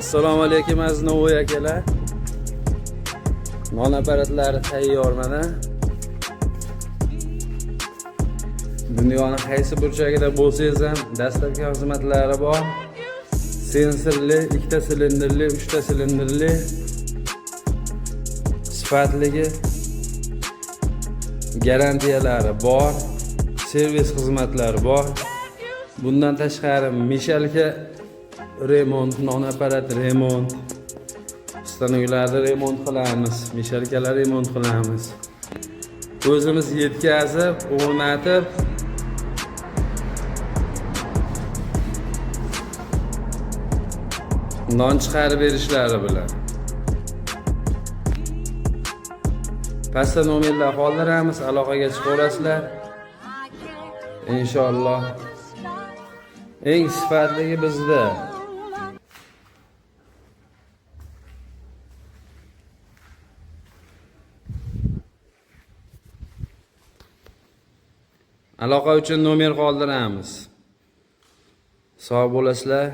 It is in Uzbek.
Assalomu alaykum, aziz Navoiy akalar. Non apparatlari tayyor mana. Dunyoni qaysi burchagida bo'lsangiz ham dastlabki xizmatlari bor. Sensorli, ikkita silindrli, uchta silindrli, sifatligi, garantiyalari bor, servis xizmatlari bor. Bundan tashqari mishalka remont, non apparat remont, stanoklarni remont qilamiz, mishalkalar remont qilamiz. O'zimiz yetkazib, o'rnatib, non chiqarib berishlari bilan. Pastda nomerlar qoldiramiz, aloqaga chiqaverasizlar. Inshaalloh. Eng sifatligi bizda. Aloqa uchun nomer qoldiramiz. Sog' bo'lasizlar.